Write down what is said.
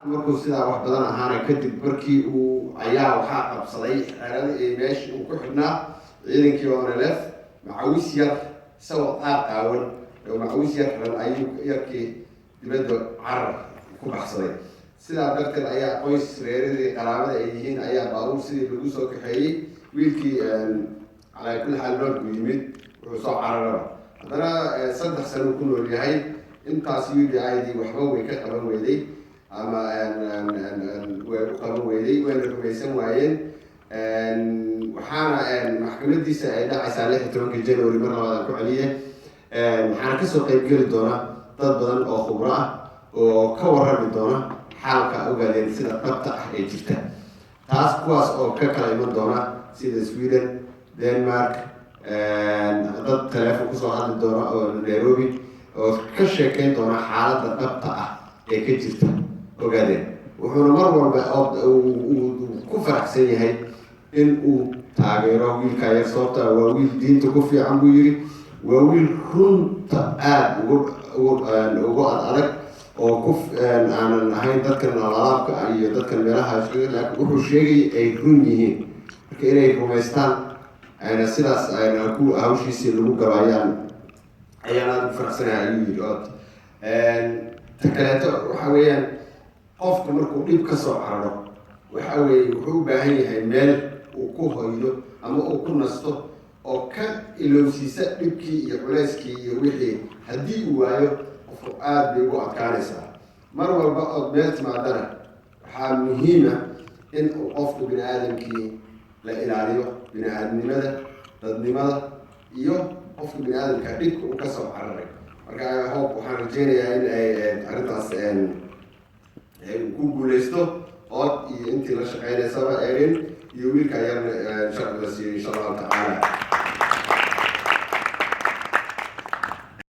Markuu sidaa wax badan ahaana kadib, markii uu ayaa waxaa qabsaday xeradii iyo meeshii uu ku xidhnaa ciidankii ONLF. Macawis yar, isagoo qaar qaawan oo macawis yar xiran, ayuu yarkii dibadda carar ku baxsaday. Sidaa darteed ayaa qoys reeradii qaraabada ay yihiin ayaa baabuur sidii lagu soo kaxeeyey wiilkii. Calaa kulli xaal, nool buu yimid, wuxuu soo cararaba haddana 3 sano ku nool yahay. Intaas UDI dii waxba way ka qaban weyday ama way u qaban weyday, wayna rumaysan waayeen. Waxaana maxkamadiisa ay dhacaysaa 16-ka January. Mar labaad aan ku celiye, waxaana kasoo qeybgeli doona dad badan oo khubro ah oo ka warrami doona xaalka Ogaadeen sida dhabta ah ee jirta taas, kuwaas oo ka kala iman doona sida Sweden, Denmark, dad teleefon kusoo hadli doona oo Nairobi oo ka sheekeyn doona xaaladda dhabta ah ee ka jirta Ogaadeen. Wuxuuna mar walba uu ku faraxsan yahay in uu taageero wiilka yar, sababta waa wiil diinta ku fiican buu yidhi, waa wiil runta aada ugu ad adag oo ku aanan ahayn dadkan lalaabka iyo dadkan meelaha, laakiin wuxuu sheegay ay run yihiin. Marka inay rumaystaan ayna sidaas ayna ku hawshiisii lagu gabayaan ayaan aada u faraxsanahay, ayuu yidhi. Ood ta kaleeto waxa weeyaan, qofku markuu dhib ka soo cararo, waxa weeye wuxuu u baahan yahay meel uu ku hoydo ama uu ku nasto oo ka ilowsiisa dhibkii iyo culeyskii iyo wixii. Haddii uu waayo, qofku aada bay ugu adkaanaysaa. Mar walba ood meel timaadana, waxaa muhiima in uu qofku bini aadamkii la ilaaliyo bini aadamnimada, dadnimada iyo qofka bini aadamka dhibka uu kasoo cararay. Marka hope, waxaan rajeynayaa in ay arrintaas ku guuleysto Ood iyo intii la shaqeynaysaba, Erin iyo wiilka yarna, sharci la siiyo, insha Allahu tacaala.